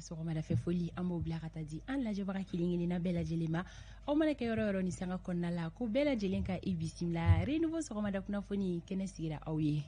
Sɔgɔmadafɛ foli, an b'o bila ka taa di an lajɛbaga kelen kelenna bɛɛ lajɛlen ma. Aw mana kɛ yɔrɔ yɔrɔ ni sanga kɔnɔna la, ko bɛɛ lajɛlen ka i bisimila Renouveau sɔgɔmada kunnafoni kɛnɛ sigira aw ye.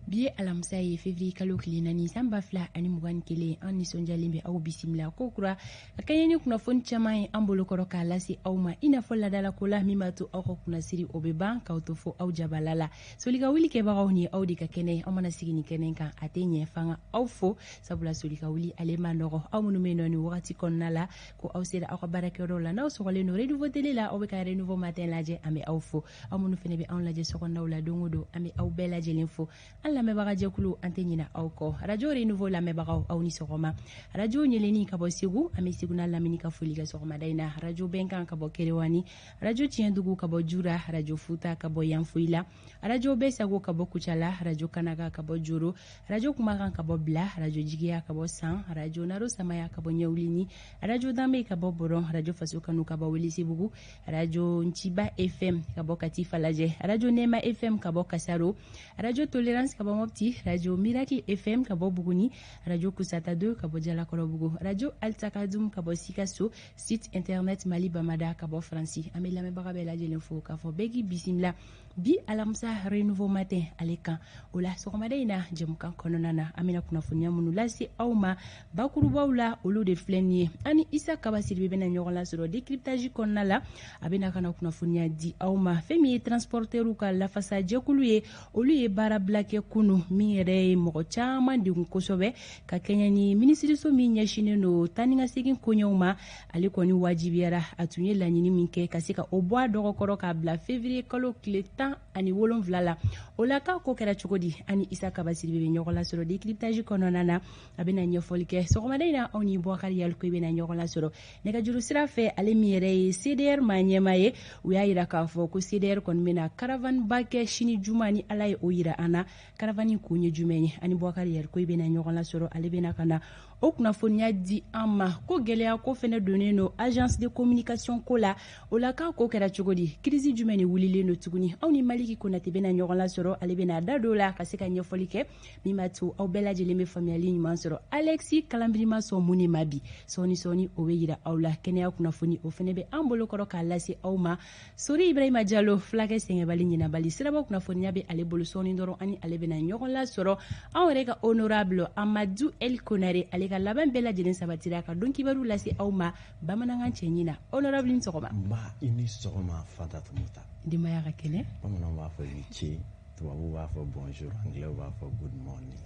Bi ye alamisa ye, février kalo tile 4, san 2021. An nisɔndiyalen bɛ aw bisimila ko kura ka kɛɲɛ ni kunnafoni caman ye an bolokɔrɔ k'a lase aw ma, i n'a fɔ ladalako la, min b'a to aw ka kunnasiri o bɛ ban k'aw to fo aw jabala la. Soli ka wuli kɛbagaw, ni aw de ka kɛnɛ, aw mana sigi nin kɛnɛ kan, a tɛ ɲɛ f'an ka aw fo, sabula soli ka wuli ale ma nɔgɔ. Aw minnu bɛ yen nɔ nin wagati kɔnɔna la, ko aw sera aw ka baarakɛyɔrɔw la, n'aw sɔgɔlen don Renouveau télé la, aw bɛ ka Renouveau Matin lajɛ, an bɛ aw fo. Aw minnu fana bɛ anw lajɛ sokɔnɔnaw la don o don, an bɛ aw bɛɛ lajɛlen fo. An lamɛnbagajɛkulu, an tɛ ɲinɛ aw kɔ. Radio Renouveau lamɛnbagaw, aw ni sɔgɔma. Radio Ɲeleni ka bɔ Segu, an bɛ Segu n'a lamini ka foli kɛ sɔgɔmada in na. Radio Bɛnkan ka bɔ Kerewani, Radio Tiɲɛdugu ka bɔ Jura, Radio Futa ka bɔ Yanfoyila, Radio Bɛsago ka bɔ Kucala, Radio Kanaga ka bɔ Joro, Radio Kumakan ka bɔ Bila, Radio Jigiya ka bɔ San, Radio Naro Samaya ka bɔ Ɲɛwulini, Radio Danbe ka bɔ Bɔrɔn, Radio Faso Kanu ka bɔ Welesebugu, Radio Nciba FM ka bɔ Kati Falajɛ, Radio Nɛma FM ka bɔ Kasaro, Radio Tolérance ka bɔ Mopti, Radio Miracle FM ka bɔ Buguni, Radio Kusata 2 ka bɔ Jalakɔrɔbugu, Radio Altakadum ka bɔ Sikaso, site internet Mali Bamada ka bɔ Faransi. An bɛ lamɛnbaga bɛɛ lajɛlen fo k'a fɔ bɛɛ k'i bisimila bi alamisa Renouveau Matin ale kan. O la, sɔgɔmada in na, jɛmukan kɔnɔna na, an bɛna kunnafoniya minnu lase aw ma bakurubaw la, olu de filɛ nin ye. An ni Isa Kaba Sidibe bɛna ɲɔgɔn lasɔrɔ décryptage kɔnɔna la, a bɛna ka na kunnafoniya di aw ma. Fɛn min ye transporteurw ka lafasajɛkulu ye, olu ye baarabila kɛ kunu, min yɛrɛ ye mɔgɔ caman degun kosɛbɛ, ka kɛɲɛ ni minisiriso min ɲɛsinnen don taa ni ka segin koɲɛw ma. Ale kɔni wajibiyara, a tun ye laɲini min kɛ, ka se ka o bɔ a dɔgɔkɔrɔ k'a bila février kalo tile 17 la. O la, k'a ko kɛra cogo di? Ani Isa Kaba Sidibe bɛ ɲɔgɔn lasɔrɔ décryptage kɔnɔna na, a bɛna ɲɛfɔli kɛ. Sɔgɔmada in na, aw ni Bubakari Yaliko bɛna ɲɔgɔn lasɔrɔ nɛgɛjuru sira fɛ, ale min yɛrɛ ye CDR maa ɲɛma ye. U y'a yira k'a fɔ ko CDR kɔni bɛna caravane ba kɛ sini juma, ni Ala ye o yira an na. Caravane kun ye jumɛn ye? Ani Bubakari Yaliko bɛna ɲɔgɔn lasɔrɔ, ale bɛna ka na o kunnafoniya di an ma. Ko gɛlɛya ko fɛnɛ donnen don agence de communication ko la. O la, k'a ko kɛra cogo di? Crise jumɛn de wulilen don tuguni? Aw ni Maliki Konate bɛna ɲɔgɔn lasɔrɔ, ale bɛna da don la ka se ka ɲɛfɔli kɛ, min b'a to aw bɛɛ lajɛlen bɛ faamuyali ɲuman sɔrɔ. Alexis Kalambiri ma sɔn mun de ma bi, sɔɔni sɔɔni o bɛ yira aw la. Kɛnɛya kunnafoni, o fɛnɛ bɛ an bolokɔrɔ k'a lase aw ma. Sori Ibrahima Jalo, fulakɛ sɛgɛnbali ɲinabali, siraba kunnafoniya bɛ ale bolo. Sɔɔni dɔrɔn, ani ale bɛna ɲɔgɔn lasɔrɔ. Anw yɛrɛ ka honorable Amadu El Konare, ale ka laban bɛɛ lajɛlen sabatira ka don kibaru lase aw ma bamanankan cɛɲi na. Honorable, ni sɔgɔma. Nba, i ni sɔgɔma, Fanta Tumuta. Denbaya ka kɛnɛ? Bamananw b'a fɔ i ni ce, tubabuw b'a fɔ bonjour, anglais b'a fɔ good morning.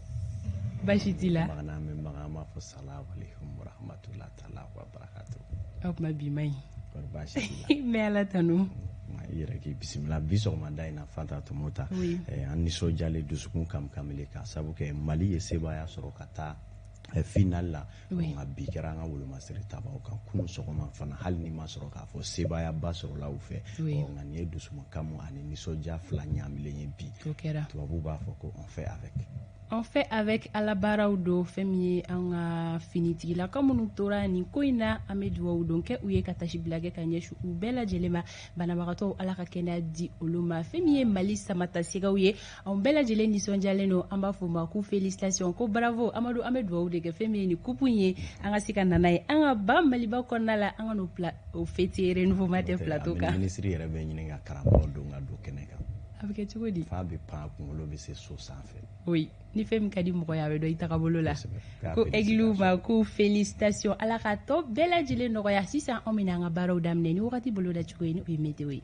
Baasi t'i la? Magan an bɛ magan, an b'a fɔ salamu aleykum warahmatulah taala wa barakatu. Aw kuma bi man ɲi. Kɔri baasi t'i la? N bɛ Ala tanu. I yɛrɛ k'i bisimila bi sɔgɔmada in na, Fanta Tumuta. Oui. An nisɔndiyalen, dusukun kamkamile, k'a sabu kɛ Mali ye sebaaya sɔrɔ ka taa final la. Nka bi kɛra an ka wolomasiri tabaw kan kunun sɔgɔma fana, hali ni ma sɔrɔ k'a fɔ sebaayaba sɔrɔla u fɛ. Nka nin ye dusumakamo ani nisɔndiya fila ɲaamilen ye bi. O kɛra. Tubabuw b'a fɔ ko on fait avec. On fait avec. Ala baaraw don. Fɛn min ye an ka finitigilaka minnu tora nin ko in na, an bɛ dugawu don kɛ u ye, ka tasibila kɛ ka ɲɛsin u bɛɛ lajɛlen ma. Banabagatɔw, Ala ka kɛnɛya di olu ma. Fɛn min ye Mali samatasɛgɛw ye, anw bɛɛ lajɛlen nisɔndiyalen don. An b'a fɔ u ma ko félicitation, ko bravo. Amadu, an bɛ dugawu de kɛ fɛn min ye nin coupe in ye, an ka se ka na n'a ye an ka ba Maliba kɔnɔna la, an ka n'o o fêter Renouveau Matin plateau kan. Minisiri yɛrɛ bɛ ɲini ka karamɔgɔ don ka don kɛnɛ kan. A bɛ kɛ cogo di? F'a bɛ pan, a kunkolo bɛ se so sanfɛ. Oui, ni fɛn min ka di mɔgɔ ye, a bɛ dɔn i tagabolo la. Ko aigle ma ko félicitation, Ala ka tɔ bɛɛ lajɛlen nɔgɔya. Sisan, anw bɛna an ka baaraw daminɛ ni wagati boloda cogo ye, ni o ye météo ye.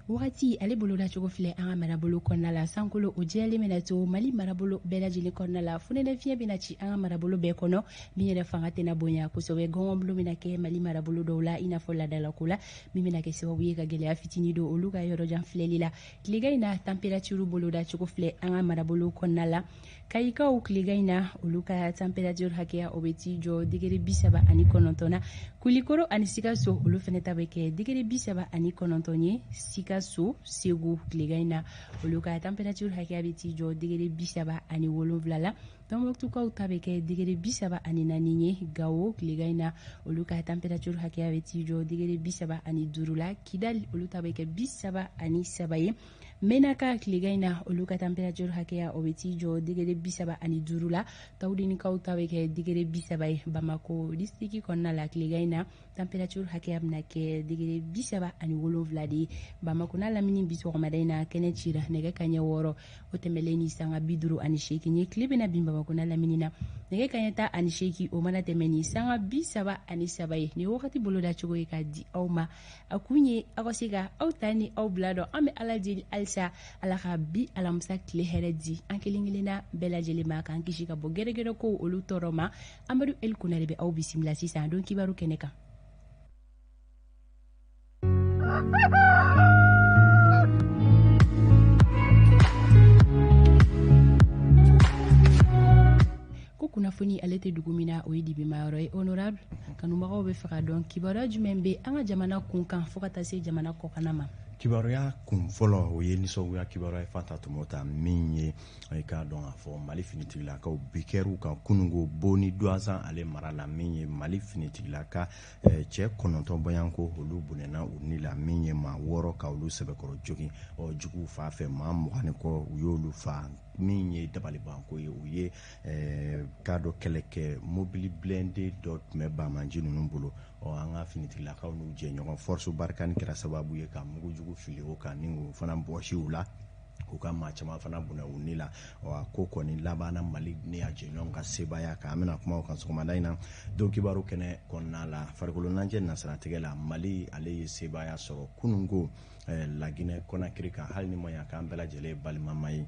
Wagati ale boloda cogo filɛ an ka marabolo kɔnɔna la. Sankolo o jɛlen bɛna to Mali marabolo bɛɛ lajɛlen kɔnɔna la. Funɛnɛ fiɲɛ bɛna ci an ka marabolo bɛɛ kɔnɔ, min yɛrɛ fanga tɛna bonya kosɛbɛ. Gɔngɔnbolo bɛna kɛ Mali marabolo dɔw la, i n'a fɔ ladalako la, min bɛna kɛ sababu ye ka gɛlɛya fitinin don olu ka yɔrɔjan filɛli la. Tilegan in na, température boloda cogo filɛ an ka marabolo kɔnɔna la. Kayikaw, tilegan in na, olu ka température hakɛya o bɛ t'i jɔ degré 39 na. Kulikoro ani Sikaso, olu fɛnɛ ta bɛ kɛ degré 39 ye. Sikaso, Segu. tilegan in na, olu ka température hakɛya bɛ t'i jɔ degré 37 la. Tɔnbɔkutukaw ta bɛ kɛ degré 34 ye. Gawo, tilegan in na, olu ka température hakɛya bɛ t'i jɔ degré 35 la. Kidali, olu ta bɛ kɛ 33 ye. Menaka, tilegan in na, olu ka température hakɛya, o bɛ t'i jɔ degré 35 la. Tawudinikaw ta bɛ kɛ degré 30 ye. Bamako district kɔnɔna la, tilegan in na, température hakɛya bɛna kɛ degré 37 de ye. Bamako n'a lamini, bi sɔgɔmada in na, kɛnɛ cira nɛgɛ kaɲɛ 6, o tɛmɛlen ni sanga 58 ye. Tile bɛna bin Bamako n'a lamini na nɛgɛ kaɲɛ 18, o mana tɛmɛ ni sanga 33 ye. Nin wagati boloda cogo ye k'a di aw ma, a kun ye aw ka se ka aw ta ni aw bila dɔn. An bɛ Ala deli halisa, Ala ka bi alamisa tile hɛrɛ di an kelen kelenna bɛɛ lajɛlen ma, k'an kisi ka bɔ gɛrɛgɛrɛ kow olu tɔɔrɔ ma. Amadu El Konare bɛ aw bisimila sisan don kibaru kɛnɛ kan. Ko kunnafoni ale tɛ dugu min na, o ye dibimayɔrɔ ye. Honorable, kanubagaw bɛ fɛ ka dɔn kibaruya jumɛn bɛ an ka jamana kun kan fo ka taa se jamana kɔkanna ma. Kibaruya kun fɔlɔ, o ye nisɔngoya kibaruya ye. Fanta Tomota, min ye i k'a dɔn k'a fɔ Mali finitigilakaw bi kɛr'u kan kununko Boni Duwanzan ale mara la, min ye Mali finitigilaka cɛ 9 bɔyanko, olu bɔnɛna u ni la, min ye maa 6 ka olu sɛbɛkɔrɔ jogin. Ɔ juguw fa fɛ, maa 20 ni kɔ, u y'olu fa. Min ye dabalibanko ye, u ye k'a dɔn kɛlɛkɛ mobili blindé dɔ tun bɛ banbanci ninnu bolo. Ɔ an ka finitigilakaw n'u jɛɲɔgɔn Force Barkhane kɛra sababu ye ka mugujugu fili o kan, ni k'o fana bɔsi u la, u ka maa caman fana bɔnɛ u ni la. Ɔ a ko kɔni labanna Mali ni a jɛɲɔgɔn ka sebaaya kan. An bɛna kuma o kan sɔgɔmada in na don kibaru kɛnɛ kɔnɔna la. Farikolo ɲɛnajɛ nasiratigɛ la, Mali ale ye sebaaya sɔrɔ kununko Laginɛ Kɔnakiri kan, hali ni ma ɲa k'an bɛɛ lajɛlen balimama ye.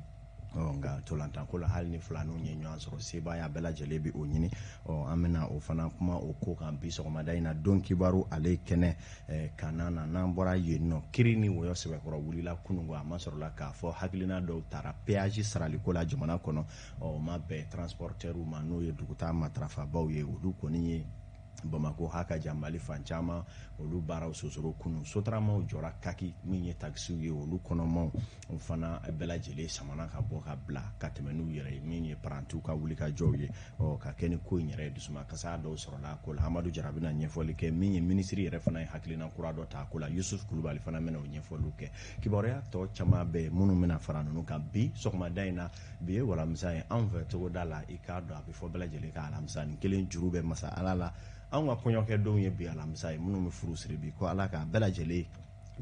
Ɔ nka tolantanko la, hali ni filaninw ye ɲɔgɔn sɔrɔ, sebaaya bɛɛ lajɛlen bɛ o ɲini. Ɔ an bɛna o fana kuma o ko kan bi sɔgɔmada in na don kibaru ale kɛnɛ kanna na. N'an bɔra yen nɔ, kiri ni wɔyɔ sɛbɛkɔrɔ wulila kununko. A ma sɔrɔla k'a fɔ hakilina dɔw taara péage saraliko la jamana kɔnɔ. Ɔ o ma bɛn transporteurs ma, n'o ye dugutaa matarafabaw ye. Olu kɔni ye Bamako ha ka jan Mali fan caman, olu baaraw sosoro kunu. Sotaramaw jɔra kaki, min ye takisiw ye, olu kɔnɔmaw o fana bɛɛ lajɛlen samana ka bɔ ka bila ka tɛmɛ n'u yɛrɛ ye, min ye parantiw ka wulikajɔw ye. Ɔ ka kɛ ni ko in yɛrɛ ye, dusumakasa dɔw sɔrɔla a ko la. Amadu Jara bɛna ɲɛfɔli kɛ. Min ye minisiri yɛrɛ fana ye hakilina kura dɔ ta a ko la, Yusuf Kulubali fana bɛna o ɲɛfɔliw kɛ. Kibaruya tɔ caman bɛ minnu bɛna fara ninnu kan bi sɔgɔmada in na. Bi ye walamisa ye anw fɛ togoda la. I k'a dɔn a bɛ fɔ bɛɛ lajɛlen ka alamisa nin kelen juru bɛ masa Ala la. Anw ka kɔɲɔkɛdenw ye bi alamisa ye, minnu bɛ furu siri bi, ko Ala k'a bɛɛ lajɛlen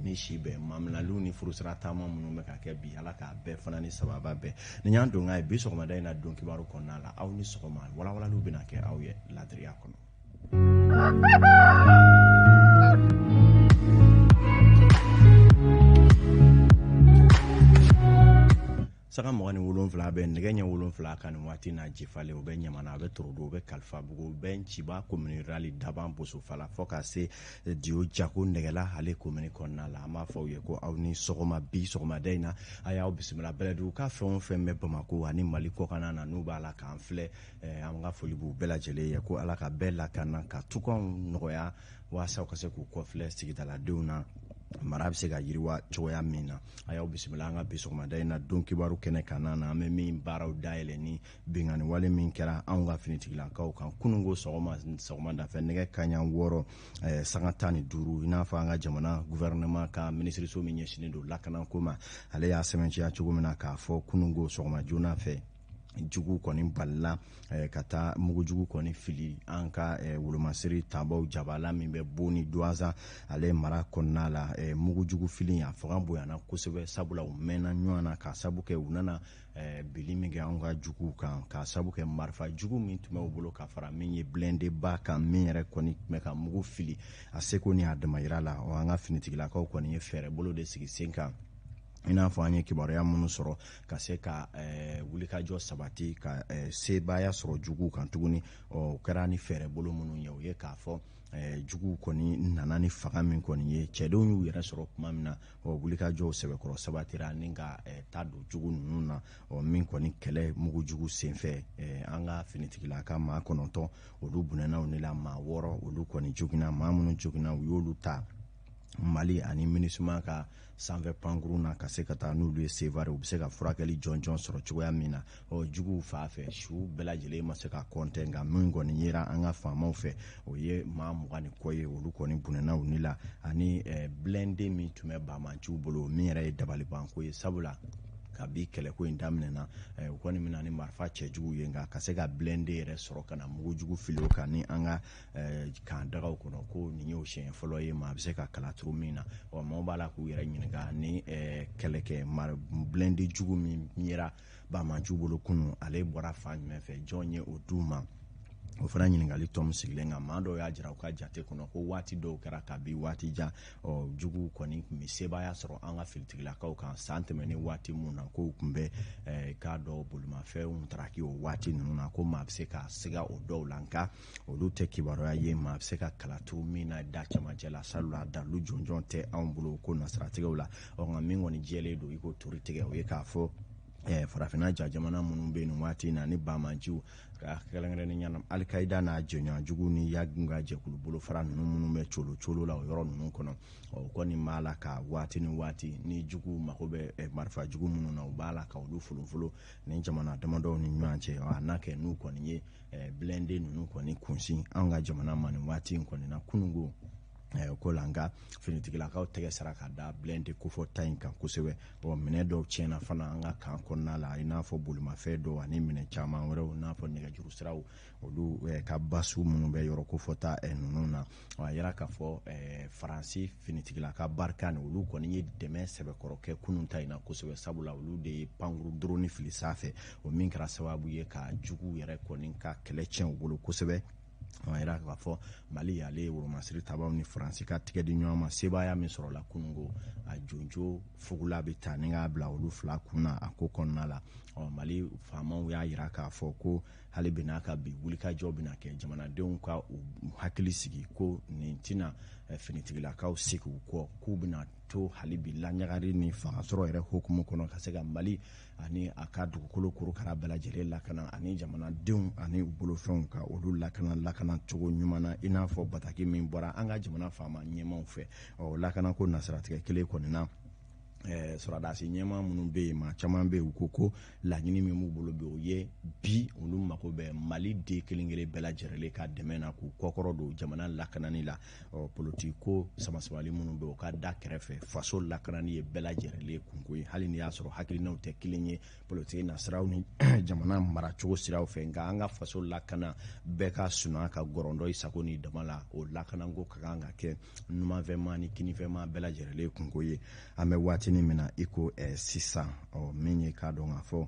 ni si bɛn. Maminaliw ni furusira taama minnu bɛ ka kɛ bi, Ala k'a bɛɛ fana ni sababa bɛn. Nin y'an don ye bi sɔgɔmada in na don kibaru kɔnɔna la. Aw ni sɔgɔma, walawalaliw bɛna kɛ aw ye ladiriya kɔnɔ. Saga 27 bɛ nɛgɛ ɲɛ 7 kan nin waati na Jifale, o bɛ Ɲamana, a bɛ Torodo, o bɛ Kalifabugu, o bɛ Nciba commune rurale, Daban Bosofala, fo ka se Diyo Jago Nɛgɛla ale commune kɔnɔna la. An b'a fɔ aw ye ko aw ni sɔgɔma bi sɔgɔmada in na. A y'aw bisimila Bɛlɛdugu ka fɛn o fɛn bɛ Bamako ani Mali kɔkanna na, n'u b'a la k'an filɛ, an ka foli b'u bɛɛ lajɛlen ye, ko Ala ka bɛɛ lakana, ka tukanw nɔgɔya walasa u ka se k'u kɔfilɛ sigidaladenw na, mara bɛ se ka yiriwa cogoya min na. A y'aw bisimila an ka bi sɔgɔmada in na don kibaru kɛnɛ kan na. An bɛ min baaraw dayɛlɛ ni binkanni wale min kɛra anw ka finitigilakaw kan kununko sɔgɔma sɔgɔmada fɛ nɛgɛ kaɲa 6 sanga 15. I n'a fɔ an ka jamana gouvernement ka minisiriso min ɲɛsinnen don lakanako ma, ale y'a sɛbɛntiya cogo min na k'a fɔ kununko sɔgɔma joona fɛ, jugu kɔni balila ka taa mugujugu kɔni fili an ka wolomasiri tabaw jabala min bɛ Boni Duwanzan ale mara kɔnɔna la. Mugujugu fili a fanga bonyana kosɛbɛ, sabula u mɛnna ɲɔgɔn na, k'a sabu kɛ u nana bili min kɛ anw ka juguw kan, k'a sabu kɛ marifa jugu min tun bɛ u bolo ka fara min ye blindé ba kan, min yɛrɛ kɔni tun bɛ ka mugu fili a seko ni a damayira la. Ɔ an ka finitigilakaw kɔni ye fɛɛrɛ bolo de sigi sen kan, i n'a fɔ an ye kibaruya minnu sɔrɔ, ka se ka wulikajɔ sabati ka sebaaya sɔrɔ juguw kan tuguni. Ɔ o kɛra ni fɛɛrɛ bolo minnu ye, o ye k'a fɔ juguw kɔni nana ni fanga min kɔni ye, cɛdenw y'u yɛrɛ sɔrɔ tuma min na, ɔ wulikajɔw sɛbɛkɔrɔ sabatira ni ka taa don jugu ninnu na. Ɔ min kɔni kɛlɛ mugujugu senfɛ, an ka finitigilaka maa 9 olu bɔnɛna u ni la, maa 6 olu kɔni joginna. Maa minnu joginna, u y'olu ta Mali ani MINUSMA ka sanfɛ pankurun na ka se ka taa n'olu ye Sevare, u bɛ se ka furakɛli jɔnjɔn sɔrɔ cogoya min na. Ɔ, juguw fa fɛ, su bɛɛ lajɛlen ma se ka kɔntɛ, nka min kɔni yera an ka faamaw fɛ, o ye maa 20 ni kɔ ye. Olu kɔni bunɛna u ni la, ani blindé min tun bɛ banbaanciw bolo, min yɛrɛ ye dabalibanko ye, sabula kabi kɛlɛko in daminɛna, u kɔni bɛna ni marifa cɛjugu ye, nka ka se ka blindé yɛrɛ sɔrɔ ka na mugujugu fili o kan ni an ka kan dagaw kɔnɔ, ko nin y'o siɲɛ fɔlɔ ye maa bɛ se ka kala turu min na. Ɔ, maaw b'a la k'u yɛrɛ ɲininka ni kɛlɛkɛ blindé jugu min yera banbaanciw bolo kunun, ale bɔra fan jumɛn fɛ, jɔn ye o d'u ma? O fana ɲininkali tɔm sigilen kan. Maa dɔw y'a jira u ka jate kɔnɔ ko waati dɔw kɛra kabi waati jan, ɔ, juguw kɔni tun bɛ sebaaya sɔrɔ an ka finitigilakaw kan san tɛmɛnen waati mun na, k'o tun bɛ k'a dɔw bolimafɛnw taraki o waati ninnu na, ko maa bɛ se ka siga o dɔw la, nka olu tɛ kibaruya ye maa bɛ se ka kala turu min na da cɛmancɛ la, sabula dalilu jɔnjɔn tɛ anw bolo ko nasiratigɛw la. Ɔ, nka min kɔni jɛlen don i ko tori tigɛ, o ye k'a fɔ farafinna ja jamana minnu bɛ nin waati in na ni banbaanciw, kɛrɛnkɛrɛnnenya la Alikaida n'a jɛɲɔgɔn jugu ni Yagu ka jɛkulu bolofara ninnu minnu bɛ colo colo la o yɔrɔ ninnu kɔnɔ, o kɔni b'a la ka waati ni waati ni juguw mago bɛ marifa jugu minnu na, u b'a la ka olu folofolo ni jamana damadɔw ni ɲɔgɔn cɛ. A n'a kɛ n'u kɔni ye blindé ninnu kɔni kunsin an ka jamana ma nin waati in kɔni na kununko ko la, nka finitigilakaw tɛgɛ sara ka da blindé kofɔta in kan kosɛbɛ. Ɔ, minɛ dɔw tiɲɛna fana an ka kan kɔnɔna la, i n'a fɔ bolimafɛn dɔw ani minɛ caman wɛrɛw, i n'a fɔ nɛgɛjuru siraw, olu ka basu minnu bɛ yɔrɔ kofɔta ninnu na. A yira k'a fɔ Faransi finitigilaka barika ni olu kɔni ye dɛmɛ sɛbɛkɔrɔ kɛ kunun ta in na kosɛbɛ, sabula olu de ye pankuru drone fili sanfɛ, o min kɛra sababu ye ka juguw yɛrɛ kɔni ka kɛlɛ tiɲɛ u bolo kosɛbɛ. A yira k'a fɔ Mali ale ye wolomasiri tabaw ni Faransi ka tigɛ di ɲɔgɔn ma, sebaaya min sɔrɔla kununko, a jonjo fugula bɛ ta ni k'a bila olu fila kun na a ko kɔnɔna la. Ɔ, Mali faamaw y'a yira k'a fɔ ko hali bi n'a ka bi wulikajɔ bɛna kɛ jamanadenw ka u hakili sigi ko nin tɛna finitigilakaw segin u kɔ, k'u bɛna to hali bi laɲagari ni fanga sɔrɔ yɛrɛ hukumu kɔnɔ ka se ka Mali ani a ka dugukolo korokara bɛɛ lajɛlen lakana, ani jamanadenw ani u bolofɛnw ka olu lakana lakana cogo ɲuman na, i n'a fɔ bataki min bɔra an ka jamana faama ɲɛmaaw fɛ. Ɔ, lakanako nasiratigɛ kelen kɔni na, sɔrɔdasi ɲɛmaa minnu bɛ yen, maa caman bɛ yen, u ko ko laɲini min b'u bolo bi, o ye bi olu mako bɛ Mali den kelen kelen bɛɛ lajɛlen ka dɛmɛ na k'u kɔkɔrɔ don jamana lakanani la. Ɔ, politiki ko samasamali minnu bɛ yen, o ka da kɛrɛfɛ, faso lakanani ye bɛɛ lajɛlen kunko ye, hali n'i y'a sɔrɔ hakilinaw tɛ kelen ye politiki nasiraw ni jamana maracogo siraw fɛ, nka an ka faso lakana bɛɛ ka sunan ka gɔrɔndɔ i sago ni dama la, o lakanako ka kan ka kɛ numanfɛma ni kinifɛma bɛɛ lajɛlen kunko ye an bɛ waatinin min na i ko sisan. Ɔ, min ye k'a dɔn k'a fɔ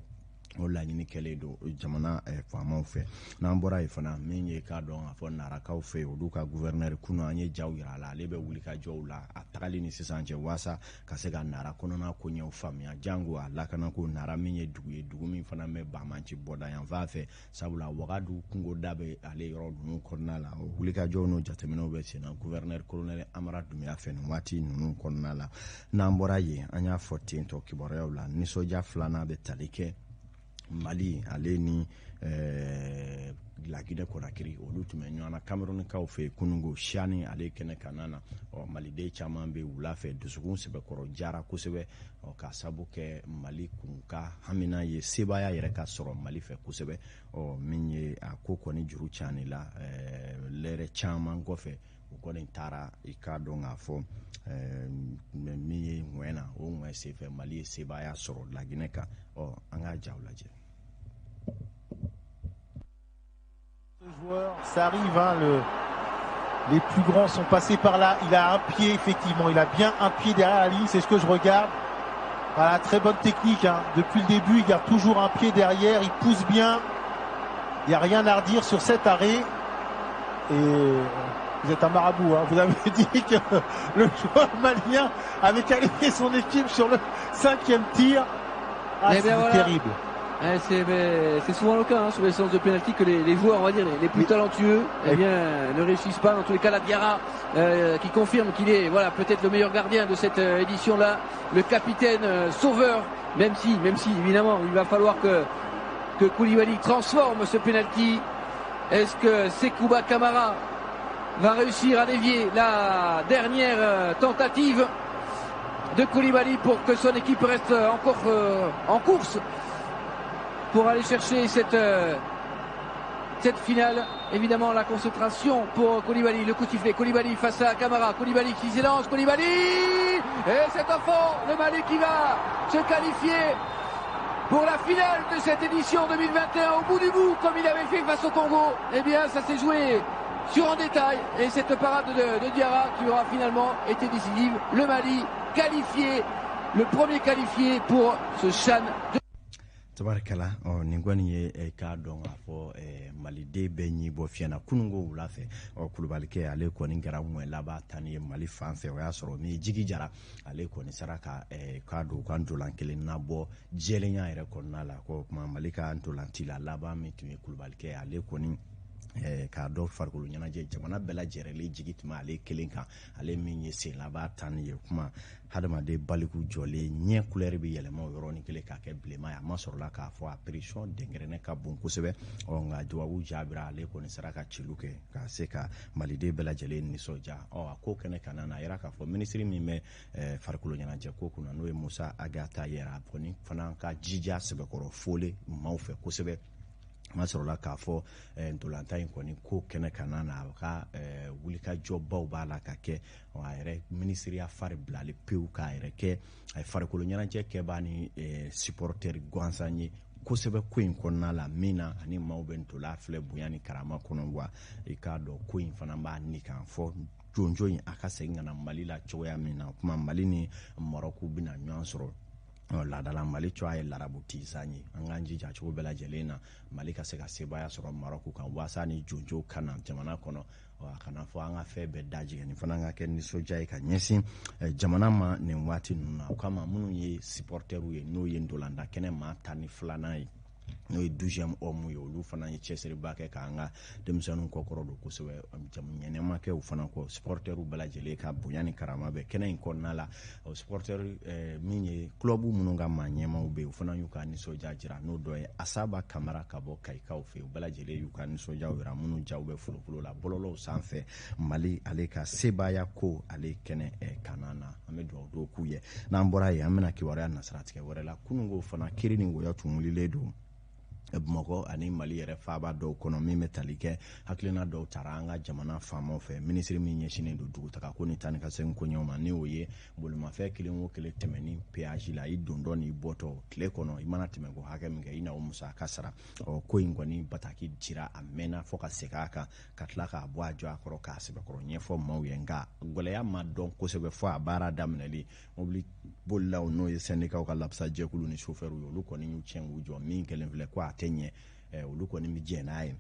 o laɲini kɛlen don jamana faamaw fɛ. N'an bɔra yen fana, min ye k'a dɔn k'a fɔ narakaw fɛ yen, olu ka gouverneur, kunun an ye jaw yira a la, ale bɛ wulikajɔw la a tagali ni sisan cɛ waasa ka se ka Nara kɔnɔna koɲɛw faamuya, jango a lakanako. Nara min ye dugu ye, dugu min fana bɛ banbanci bɔda yanfan fɛ, sabula Wagadu kungoda bɛ ale yɔrɔ ninnu kɔnɔna la. O wulikajɔw n'o jateminɛw bɛ sen na gouverneur colonel Amara Dunbiya fɛ nin waati ninnu kɔnɔna la. N'an bɔra yen, an y'a fɔ ten tɔ kibaruyaw la, nisɔndiya filanan bɛ tali kɛ Mali ale ni Laginɛ Konakiri, olu tun bɛ ɲɔgɔn na Kamerunkaw fɛ yen kununko siyani ale kɛnɛ kanna na. Ɔ, maliden caman bɛ wula fɛ, dusukun sɛbɛkɔrɔ jara kosɛbɛ, ɔ, ka sabu kɛ Mali kun ka hamina ye sebaaya yɛrɛ ka sɔrɔ Mali fɛ kosɛbɛ. Ɔ, min ye a ko kɔni juru cani la lɛrɛ caman kɔfɛ, u kɔni taara i k'a dɔn k'a fɔ min ye ŋwɛ na, o ŋwɛ senfɛ Mali ye sebaaya sɔrɔ Laginɛ kan. Ɔ, an k'a jaw lajɛ. Ça arrive, hein, les plus grands sont passés par là. Il a un pied, effectivement. Il a bien un pied derrière la ligne, c'est ce que je regarde. Voilà, très bonne technique, hein. Depuis le début, il garde toujours un pied derrière. Il pousse bien. Il n'y a rien à redire sur cet arrêt. Et vous êtes un marabout, hein. Vous avez dit que le joueur malien avait qualifié son équipe sur le 5e tir. Ah, Eh c'est bien, voilà. terrible. Eh, c'est souvent le cas, hein, sur les séances de pénalty, que les joueurs, on va dire, les plus talentueux, eh bien, ne réussissent pas. Dans tous les cas, la Diarra, qui confirme qu'il est, voilà, peut-être le meilleur gardien de cette édition-là, le capitaine sauveur, même si, évidemment, il va falloir que Koulibaly transforme ce pénalty. Est-ce que Sékouba Kamara va réussir à dévier la dernière tentative de Koulibaly pour que son équipe reste encore en course pour aller chercher cette finale. Évidemment, la concentration pour Koulibaly, le coup de sifflet, Koulibaly face à Camara, Koulibaly qui s'élance, Koulibaly, et c'est au fond, le Mali qui va se qualifier pour la finale de cette édition 2021 au bout du bout, comme il avait fait face au Congo. Eh bien, ça s'est joué sur un détail, et cette parade de Diarra qui aura finalement été décisive. Le Mali qualifié, le premier qualifié pour ce CHAN. Tabarikala, nin kɔni ye k'a dɔn k'a fɔ maliden bɛɛ ɲi bɔ fiɲɛ na kununko wula fɛ. Kulubalikɛ ale kɔni kɛra ŋɔn laban tan ye Mali fan fɛ. O y'a sɔrɔ min jigi jara ale kɔni sera ka k'a don ka ntolan kelen nabɔ jɛlenya yɛrɛ kɔnɔna la. Ko kuma Mali ka ntolanci la laban min tun ye kulubalikɛ ale kɔni k'a dɔn farikolo ɲɛnajɛ jamana bɛɛ lajɛlen jigi tun b'ale kelen kan, ale min ye sen laban tan ye. Kuma hadamaden baliku jɔlen ɲɛ kulɛri bɛ yɛlɛma o yɔrɔnin kelen k'a kɛ bilenman ye. A ma sɔrɔla k'a fɔ a pression dɛnkɛrɛnnɛ ka bon kosɛbɛ. Nka dubabu jaabira, ale kɔni sera ka celu kɛ ka se ka maliden bɛɛ lajɛlen nisɔndiya. A ko kɛnɛ ka na a yira k'a fɔ minisiri min bɛ farikolo ɲɛnajɛ ko kunna n'o ye Musa Agata yɛrɛ, a kɔni fana ka jija sɛbɛkɔrɔ fole maaw fɛ kosɛbɛ. Ma sɔrɔla k'a fɔ ntolantan in kɔni ko kɛnɛ ka na a ka wulikajɔbaw b'a la ka kɛ. A yɛrɛ minisiriya fari bilalen pewu k'a yɛrɛ kɛ farikolo ɲɛnajɛ kɛbaa ni supporter gansan ye kosɛbɛ ko in kɔnɔna la, min na ani maaw bɛ ntola filɛ bonya ni karama kɔnɔ. Wa i k'a dɔn ko in fana b'a ni kan fɔ jonjo in a ka segin ka na Mali la cogoya min na. O kuma Mali ni Maroc bɛna ɲɔgɔn sɔrɔ. Laadala Mali cogoya ye larabu tisan ye. An k'an jija cogo bɛɛ lajɛlen na Mali ka se ka sebaaya sɔrɔ Maroc kan waasa ni jonjo ka na jamana kɔnɔ. A kana fɔ an ka fɛn bɛɛ dajigin, nin fana ka kɛ nisɔndiya ye ka ɲɛsin jamana ma nin waati ninnu na. O kama minnu ye supporteriw ye n'o ye ntolanda kɛnɛ maa 12nan ye, n'o ye 12e homme ye, olu fana ye cɛsiriba kɛ k'an ka denmisɛnninw kɔkɔrɔ don kosɛbɛ. Jamu ɲɛnama kɛ u fana kɔ. Supporteriw bɛɛ lajɛlen ka bonya ni karama bɛ kɛnɛ in kɔnɔna la. O supporter min ye club minnu ka maa ɲɛmaaw bɛ yen, u fana y'u ka nisɔndiya jira. N'o dɔ ye Asaba Kamara ka bɔ Kayikaw fɛ, u bɛɛ lajɛlen y'u ka nisɔndiyaw jira. Minnu jaw bɛ folofolo la bɔlɔlɔw sanfɛ, Mali ale ka sebaaya ko ale kɛnɛ kana na. An bɛ dugawu dɔw k'u ye. N'an bɔra yen, an bɛna kibaruya nasiratigɛ wɛrɛ la. Kununko fana kiri ni woyɔ tun wulilen don Bamakɔ ani Mali yɛrɛ faaba dɔw kɔnɔ, min bɛ tali kɛ hakilina dɔw taara an ka jamana faamaw fɛ. Minisiri min ɲɛsinnen don dugutaga ko ni taa ni ka segin koɲɛw ma, ni o ye bolimafɛn kelen o kelen tɛmɛni péage la, i dondɔ n'i bɔtɔ tile kɔnɔ, i mana tɛmɛ ko hakɛ min kɛ, i na o musaka sara. Ko in kɔni bataki jira a mɛnna fo ka segin a kan ka tila k'a bɔ a jɔ a kɔrɔ k'a sɛbɛkɔrɔ ɲɛfɔ maaw ye. Nka gɛlɛya ma dɔn kosɛbɛ fo a baara daminɛli. Mobili bolilaw n'o ye syndicats ka lapisa jɛkulu ni chauffeurs ye, olu kɔni y'u tiɲɛ k'u jɔ. Min kɛlen filɛ ko a tɛ ɲɛ, olu kɔni bɛ jɛn n'a ye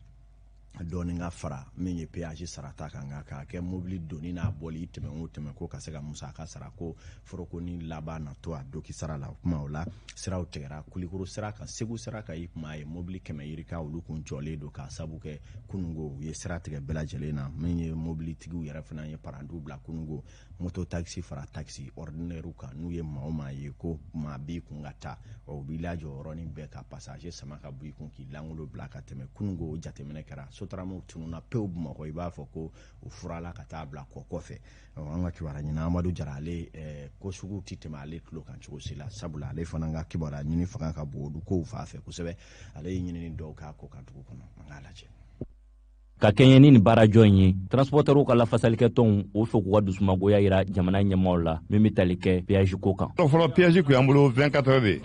dɔɔni ka fara min ye péage sarata kan, nka k'a kɛ mobili donni n'a bɔli i tɛmɛ o tɛmɛ ko ka se ka musaka sara, ko foroko ni laban na to a doki sara la. O kuma o la siraw tigɛra Kulikoro sira kan, Segu sira kan. I kuma ye mobili 100 yirika olu kun jɔlen don k'a sabu kɛ kununko u ye sira tigɛ bɛɛ lajɛlen na. Min ye mobilitigiw yɛrɛ fana ye parantiw bila kununko, moto taxi fara taxi ordinaire kan. N'u ye maa o maa ye ko maa b'i kun ka taa, u b'i lajɔ yɔrɔnin bɛɛ ka passager sama ka bɔ i kun k'i langolo bila ka tɛmɛ. Kununko o jateminɛ kɛra, sotaramaw tununna pewu Bamakɔ, i b'a fɔ ko u furala ka taa bila kɔ kɔfɛ. An ka kibaruya ɲini Amadu Jara, ale ko sugu tɛ tɛmɛ ale tulo kan cogo si la, sabula ale fana ka kibaruya ɲini fanga ka bon olu kow fan fɛ kosɛbɛ. Ale ye ɲinini dɔw k'a ko kan dugu kɔnɔ, an k'a lajɛ. Ka kɛɲɛ ni nin baarajɔ in ye, transportɛriw ka lafasalikɛtɔnw o fɛ k'u ka dusumagoya yira jamana ɲɛmaaw la min bɛ tali kɛ péage ko kan. Fɔlɔ péage kun y'an bolo 24 heures de,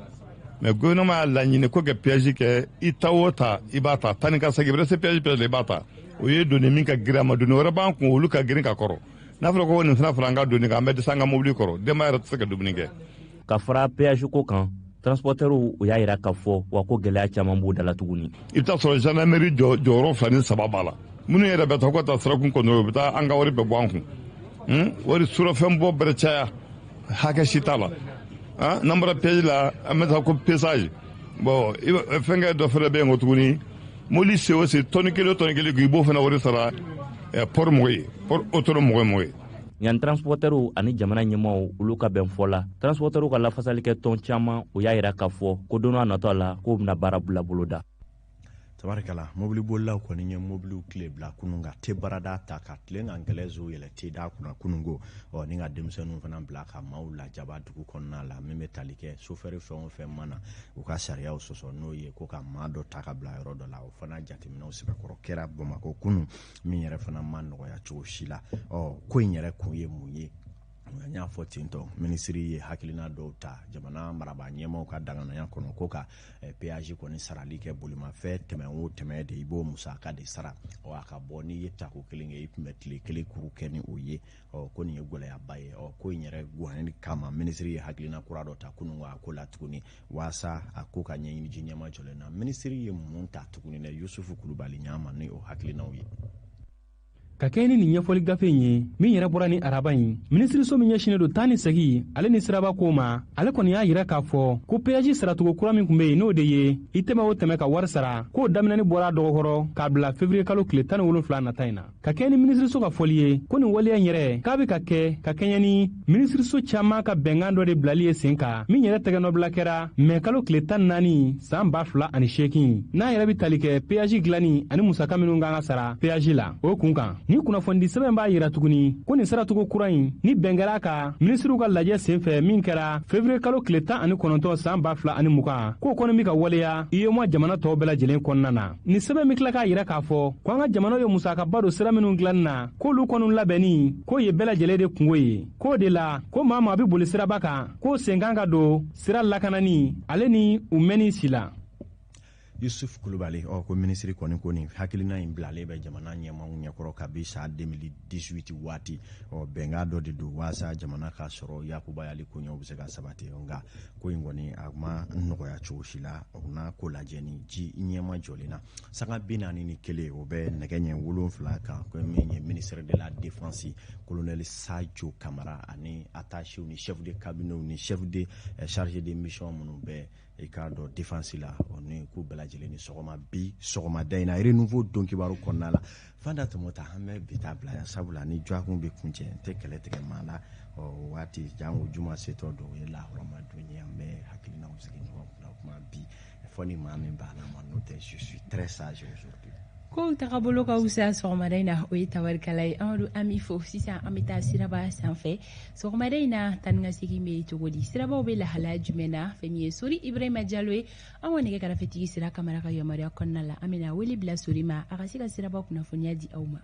mais gouvernement y'a laɲini ko ka péage kɛ i ta o ta, i b'a ta tan ni ka segin, i bɛ se péage la i b'a ta. O ye doni min ka girin a ma, doni wɛrɛ b'an kun olu ka girin ka kɔrɔ. N'a fɔra ko nin fana fara an ka doni kan, an bɛ dɛsɛ an ka mobili kɔrɔ, denbaya yɛrɛ tɛ se ka dumuni kɛ. Ka fara péage ko kan, transportɛriw o y'a yira k'a fɔ wa ko gɛlɛya caman b'u da la tuguni. I bɛ taa sɔrɔ gendarmerie jɔyɔrɔ 2 ni 3 b'a la. Minnu yɛrɛ bɛ taa ko taa sirakun kɔnɔ, u bɛ taa an ka wari bɛɛ bɔ an kun. Wari surafɛn bɔ bɛrɛ caya, hakɛ si t'a la. N'an bɔra péage la, an bɛ taa ko pesage. Bon, fɛnkɛ dɔ fɛnɛ bɛ yen ko tuguni, mobili se o se tɔni kelen o tɔni kelen, k'i b'o fana wari sara port mɔgɔ ye, port autonome mɔgɔ ye. Yan transportɛriw ani jamana ɲɛmaaw olu ka bɛn fɔ la, transportɛriw ka lafasalikɛ tɔn caman o y'a yira k'a fɔ ko don n'a natɔ la k'o bɛna baara bila boloda. Tabarikala, mobilibolilaw kɔni ye mobiliw tile bila kunun ka te barada ta ka tilen ka ngɛlɛzo yɛlɛ te da kunna kunungo, ɔ ni ka denmisɛnninw fana bila ka maaw lajaba dugu kɔnɔna la, min bɛ tali kɛ sofɛri fɛn o fɛn mana u ka sariyaw sɔsɔ, n'o ye ko ka maa dɔ ta ka bila yɔrɔ dɔ la. O fana jateminɛw sɛbɛkɔrɔ kɛra Bamakɔ kunun, min yɛrɛ fana ma nɔgɔya cogo si la. Ɔ ko in yɛrɛ kun ye mun ye? N y'a fɔ ten tɔ, minisiri ye hakilina dɔw ta jamana marabaa ɲɛmaaw ka danganaya kɔnɔ, ko ka péage kɔni sarali kɛ bolimafɛn tɛmɛ o tɛmɛ de, i b'o musaka de sara. Ɔ a ka bɔ n'i ye tako kelen kɛ, i tun bɛ tile kelen kuru kɛ ni o ye. Ɔ ko nin ye gɛlɛyaba ye. Ɔ ko in yɛrɛ guwanni kama, minisiri ye hakilina kura dɔ ta kunun a ko la tuguni, waasa a ko ka ɲɛɲini ji ɲɛma jɔlen na. Minisiri ye mun ta tuguni dɛ? Yusufu Kulubali ɲama ni o hakilinaw ye. Ka kɛɲɛ ni nin ɲɛfɔli gafe in ye min yɛrɛ bɔra ni araba in, minisiriso min ɲɛsinnen don taa ni segi ale ni siraba kow ma, ale kɔni y'a yira k'a fɔ ko péage saratogo kura min tun be yen, n'o de ye i tɛmɛ o tɛmɛ ka wari sara, k'o daminɛni bɔra a dɔgɔkɔrɔ k'a bila fevriye kalo tile 17 nata in na. Ka kɛɲɛ ni minisiriso ka fɔli ye, ko nin waleya in yɛrɛ k'a be ka kɛ ka kɛɲɛ ni minisiriso caaman ka bɛnkan dɔ de bilali ye sen kan, min yɛrɛ tɛgɛnɔbila kɛra mɛ kalo tile 14 san 2008, n'a yɛrɛ be tali kɛ péage dilanni ani musaka minw kan ka sara péage la o kun kan. Ni kunnafonidi sɛbɛn b'a yira tuguni ko nin saratogo kura in ni bɛn kɛra ka minisiriw ka lajɛ senfɛ min kɛra fevriye kalo tile 19 san 2020, k'o kɔni be ka waleya UEMOA jamana tɔw bɛɛ lajɛlen kɔnɔna na. Nin sɛbɛn be tila k'a yira k'a fɔ ko an ka jamanaw ye musakaba don sira minw dilanni na, k'olu kɔni labɛnni k'o ye bɛɛ lajɛlen de kungo ye, k'o de la ko maa maa be boli siraba kan, k'o sen kan ka don sira lakanani ale ni u mɛnni si la. Yusuf Kulubali. Ɔ ko minisiri kɔni ko nin hakilina in bilalen bɛ jamana ɲɛmaaw ɲɛkɔrɔ kabi san 2018 waati. Ɔ bɛnkan dɔ de don waasa jamana ka sɔrɔ yakubayali koɲɛw bɛ se ka sabati, nka ko in kɔni a ma nɔgɔya cogo si la. O n'a ko lajɛ ni ji ɲɛma jɔlen na, sanga 41, o bɛ nɛgɛ ɲɛ 7 kan, ko min ye ministre de la Défense, colonel Sadio Kamara, ani attaché ni chef de cabinet ni chef de chargé de mission minnu bɛ i k'a dɔn défense la, o ni k'u bɛɛ lajɛlen ni sɔgɔma bi sɔgɔmada in na Renouveau don kibaru kɔnɔna la. Fanda tɔmɔ ta, an bɛ bi ta bila yan, sabula ni dɔgɔkun bɛ kuncɛ, n tɛ kɛlɛ tigɛ maa la. Ɔ waati jango juma setɔ don, o ye lahɔrɔma don ye, an bɛ hakilinaw sigi ɲɔgɔn kunna. O kuma bi fɔ ni maa min banna ma, n'o tɛ, je suis très sage aujourd'hui. Kow tagabolo ka wusa sɔgɔmada in na, o ye tabarikala ye. Amadu, an b'i fo. Sisan an bɛ taa siraba sanfɛ sɔgɔmada in na. Taa ni ka segin bɛ cogo di? Sirabaw bɛ lahalaya jumɛn na? Fɛn min ye Sori Ibrahima Jalo ye, an ka nɛgɛ karafetigi Sira Kamara ka yamaruya kɔnɔna la, an bɛna wele bila Sori ma, a ka se ka siraba kunnafoniya di aw ma.